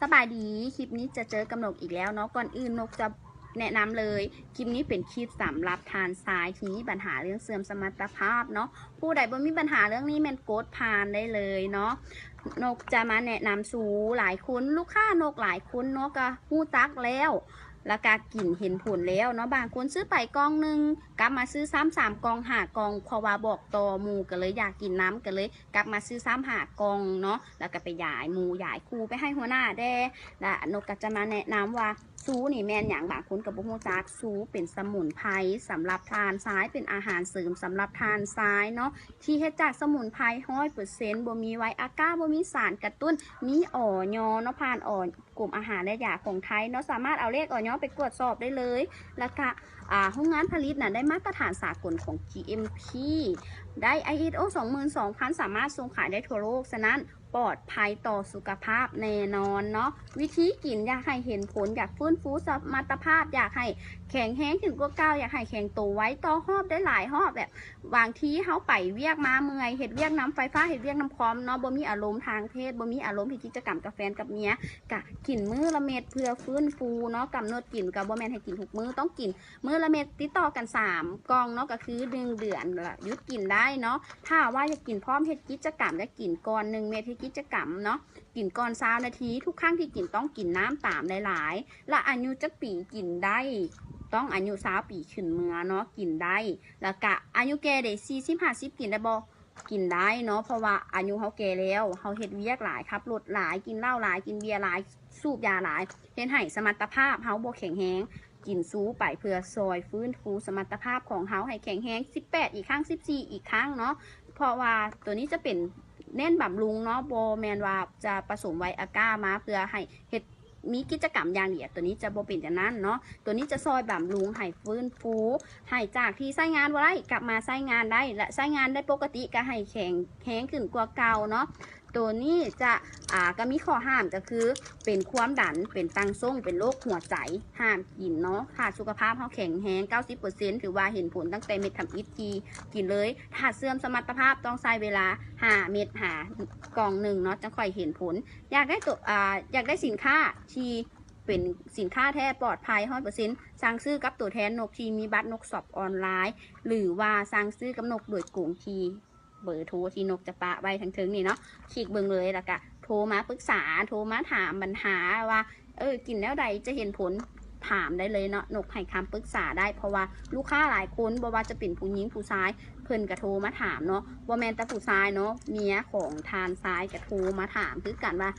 ສະບາຍດີ ຄລິບນີ້ຈະເຈີກັບນົກອີກແລ້ວເນາະ. ກ່ອນອື່ນນົກຈະແນະນຳເລີຍ ຄລິບນີ້ເປັນຄລິບສຳລັບທ່ານຊາຍທີ່ມີບັນຫາເລື່ອງເສື່ອມສະມັດຕະພາບເນາະ. ຜູ້ໃດບໍ່ມີບັນຫາເລື່ອງນີ້ແມ່ນກົດຜ່ານໄດ້ເລີຍເນາະ. ນົກຈະມາແນະນຳສູຫຼາຍຄົນ ລູກຄ້ານົກຫຼາຍຄົນເນາະ ກະຮູ້ຈັກແລ້ວ ລະກະກິນເຫັນຜົນແລ້ວເນາະ. ບາງຄົນຊື້ໄປກ່ອງໜຶ່ງ ກັບມາຊື້ຊ້ຳສາມກ່ອງຫ້າກ່ອງ ເພາະວ່າບອກຕໍ່ໝູ່ ກະເລີຍຢາກກິນນຳ ກະເລີຍ ກັບມາຊື້ຊ້ຳຫ້າກ່ອງເນາະ ລະກະໄປຢາຍໝູ່ຢາຍຄູ່ ໄປໃຫ້ຫົວໜ້າແດ່. ລະນົກກະຈະມາແນະນຳວ່າ ຊູນີ້ແມ່ນຫຍັງ ບາງຄົນກະບໍ່ຮູ້ຈັກ. ຊູເປັນສະໝຸນໄພສຳລັບທ່ານຊາຍ ເປັນອາຫານເສີມສຳລັບທ່ານຊາຍເນາະ ທີ່ເຮັດຈາກສະໝຸນໄພຮ້ອຍເປີເຊັນ ບໍ່ມີໄວອາກາ ບໍ່ມີສານກະຕຸ້ນ ມີ ອຢ ເນາະ ຜ່ານ ອ ກົມອາຫານ ແລະ ຢາຂອງໄທເນາະ. ສາມາດເອົາເລກ ອຢ ໄປກວດສອບໄດ້ເລີຍ. ລະກະ ອາ ໂຮງງານຜະລິດນະ ໄດ້ມາດຕະຖານສາກົນຂອງ ຈີເອັມພີ ໄດ້ ໄອເອສໂອ ສອງໝື່ນສອງພັນ ສາມາດສົ່ງຂາຍໄດ້ທົ່ວໂລກ. ສະນັ້ນ ປອດໄພຕໍ່ສຸຂະພາບແນ່ນອນເນາະ. ວິທີກິນ ຢາກໃຫ້ເຫັນຜົນ ຢາກຟື້ນຟູສະມັດຕະພາບ ຢາກໃຫ້ແຂງແຮງຂຶ້ນກວ່າເກົ່າ ຢາກໃຫ້ແຂງໂຕໄວ ຕໍ່ຮອບໄດ້ຫຼາຍຮອບ ແບບ ບາງທີເຮົາໄປວຽກມາເມື່ອຍ ເຮັດວຽກນຳໄຟຟ້າ ເຮັດວຽກນຳຄອມເນາະ ບໍ່ມີອາລົມທາງເພດ ບໍ່ມີອາລົມເຮັດກິດຈະກຳກັບແຟນກັບເມຍ ກະກິນມື້ລະເມັດເພື່ອຟື້ນຟູເນາະ. ກຳນົດກິນກະບໍ່ແມ່ນໃຫ້ກິນທຸກມື້ ຕ້ອງກິນມື້ລະເມັດຕິດຕໍ່ກັນສາມກ່ອງເນາະ ກະຄືໜຶ່ງເດືອນລະຢຸດກິນໄດ້ເນາະ. ຖ້າວ່າຢາກກິນພ້ອມເຮັດກິດຈະກຳ ກະກິນກ່ອນໜຶ່ງເມັດເຮັດກິດຈະກຳເນາະ ກິນກ່ອນຊາວນາທີ. ທຸກຄັ້ງທີ່ກິນຕ້ອງກິນນ້ຳຕາມຫຼາຍໆ. ລະອາຍຸຈັກປີກິນໄດ້? ຕ້ອງອາຍຸຊາວປີຂຶ້ນເມືອເນາະ ກິນໄດ້. ລະກະອາຍຸແກ່ເດ ສີ່ສິບ ຫ້າສິບ ກິນໄດ້ບໍ່? ກິນໄດ້ເນາະ ເພາະວ່າອາຍຸເຮົາແກ່ແລ້ວ ເຮົາເຮັດວຽກຫຼາຍ ຂັບລົດຫຼາຍ ກິນເຫຼົ້າຫຼາຍ ກິນເບຍຫຼາຍ ສູບຢາຫຼາຍ ເຮັດໃຫ້ສະມັດຕະພາບເຮົາບໍ່ແຂງແຮງ. ກິນຊູໄປເພື່ອຊ່ອຍຟື້ນຟູສະມັດຕະພາບຂອງເຮົາໃຫ້ແຂງແຮງ ສິບແປດອີກຄັ້ງ ສິບສີ່ອີກຄັ້ງເນາະ. ເພາະວ່າໂຕນີ້ຈະເປັນເນັ້ນບຳລຸງເນາະ ບໍ່ແມ່ນວ່າຈະປະສົມໄວອາກາມາເພື່ອໃຫ້ເຮັດ ມີກິດຈະກຳຢ່າງດຽວ ໂຕນີ້ຈະບໍ່ເປັນຈັ່ງນັ້ນເນາະ. ໂຕນີ້ຈະຊ່ອຍບຳລຸງໃຫ້ຟື້ນຟູ ໃຫ້ຈາກທີ່ໃຊ້ງານບໍ່ໄດ້ ກັບມາໃຊ້ງານໄດ້ ແລະ ໃຊ້ງານໄດ້ປົກກະຕິ ກະໃຫ້ແຂງແຮງຂຶ້ນກວ່າເກົ່າເນາະ. ໂຕນີ້ຈະ ອາ ກະມີຂໍ້ຫ້າມ ກະຄືເປັນຄວາມດັນ ເປັນຕັງຊົງ ເປັນໂລກຫົວໃຈ ຫ້າມກິນເນາະ. ຖ້າສຸຂະພາບເຮົາແຂງແຮງ ເກົ້າສິບເປີເຊັນ ຖືວ່າເຫັນຜົນຕັ້ງແຕ່ເມັດທຳອິດທີ່ກິນເລີຍ. ຖ້າເສື່ອມສະມັດຕະພາບຕ້ອງໃຊ້ເວລາຫ້າເມັດ ຫາກ່ອງໜຶ່ງເນາະ ຈັ່ງຄ່ອຍເຫັນຜົນ. ຢາກໄດ້ໂຕ ອາ ຢາກໄດ້ສິນຄ້າທີ່ ເປັນສິນຄ້າແທ້ປອດໄພຮ້ອຍເປີເຊັນ ສັ່ງຊື້ກັບໂຕແທນນົກທີ່ມີບັດນົກຊັອບອອນລາຍ ຫຼືວ່າສັ່ງຊື້ກັບນົກໂດຍກົງທີ່ເບີໂທທີ່ນົກຈະປະໄວ້ທາງເທິງນີ້ເນາະ. ຄລິກເບິ່ງເລີຍ ລະກະໂທມາປຶກສາ ໂທມາຖາມບັນຫາວ່າ ເອີ ກິນແນວໃດຈະເຫັນຜົນ ຖາມໄດ້ເລີຍເນາະ. ນົກໃຫ້ຄຳປຶກສາໄດ້ ເພາະວ່າລູກຄ້າຫຼາຍຄົນ ບໍ່ວ່າຈະເປັນຜູ້ຍິງຜູ້ຊາຍ ເພິ່ນກະໂທມາຖາມເນາະ. ບໍ່ແມ່ນແຕ່ຜູ້ຊາຍເນາະ ເມຍຂອງທ່ານຊາຍກະໂທມາຖາມຄືກັນວ່າ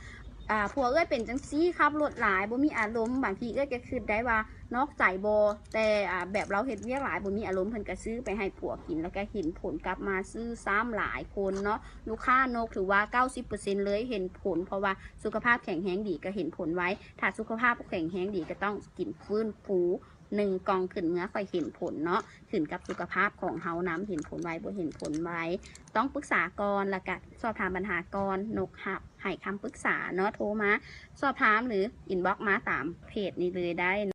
ອາ ຜົວເອື້ອຍເປັນຈັ່ງຊີ້ ຂັບລົດຫຼາຍ ບໍ່ມີອາລົມ. ບາງທີເອື້ອຍກະຄິດໄດ້ວ່ານອກໃຈບໍ່ ແຕ່ ອາ ແບບລາວເຮັດວຽກຫຼາຍ ບໍ່ມີອາລົມ ເພິ່ນກະຊື້ໄປໃຫ້ຜົວກິນ ລະກະເຫັນຜົນກັບມາຊື້ຊ້ຳຫຼາຍຄົນເນາະ. ລູກຄ້ານົກຖືວ່າເກົ້າສິບເປີເຊັນເລີຍເຫັນຜົນ ເພາະວ່າສຸຂະພາບແຂງແຮງດີກະເຫັນຜົນໄວ. ຖ້າສຸຂະພາບບໍ່ແຂງແຮງດີກະຕ້ອງກິນຟື້ນຟູ ໜຶ່ງກ່ອງຂຶ້ນເມືອຄ່ອຍເຫັນຜົນເນາະ. ຂຶ້ນກັບສຸຂະພາບຂອງເຮົານຳ ເຫັນຜົນໄວບໍ່ເຫັນຜົນໄວ ຕ້ອງປຶກສາກ່ອນ ລະກະສອບຖາມບັນຫາກ່ອນ. ນົກຮັບໃຫ້ຄຳປຶກສາເນາະ ໂທມາສອບຖາມ ຫຼື ອິນບັອກມາຕາມເພຈນີ້ເລີຍໄດ້.